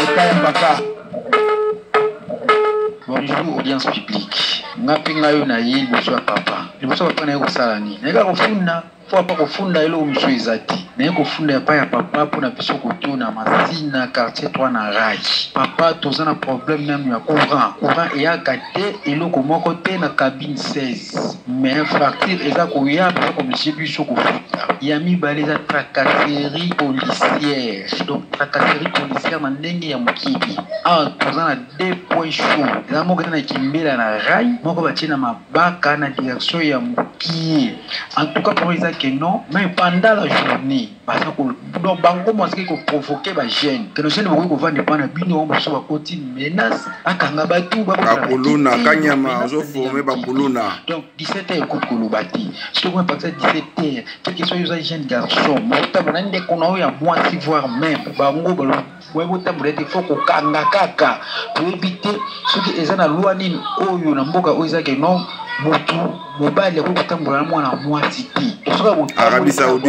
Etayambaka. Bonjour audience publique. Nga mpe ngai oyo naye liboso ya papa. Liboso ya papa naye kosala nini? Naye kaka kofunda. Fo papa kofunda eloko mosusu eza te. Naye kofunda epai ya papa mpo na biso kotuna Masina quartier 3 na rail. Papa toza na problème nanu ya courant. Courant eyaka te eloko moko te na cabine 16. Mais facture eza koya baza ko obliger biso kofuta. Ya mibale eza tracasserie policière. Donc tracasserie policière na ndenge ya mokili. Awa toza na deux points chauds. Eza moko eza na Kimbela na rail, moko batie na Mabaka na direction ya Mukie. En tout cas pour eza que non, mais pendant la journée baza ko donc bango bazaki ko provoquer ba jeunes. Que nos jeunes bakoki kovanda epai na bino, bango mosusu bakoti menace, bakanga batu, Bakuluna kanyama ozo former bakuluna. Donc 17 heures ekoki koloba te. Soki à partir ya 17 heures, quel que soit yo oza jeune garçon, mokotambola na ndeko na yo ya mwasi voire même bango balobi boye botambola ete faut kokanga kaka. Toyebi te soki eza na loi nini oyo na mboka oyo eza ke non, motu mobali akoki kotambola na mwana mwasi te. Arabie Saoudite.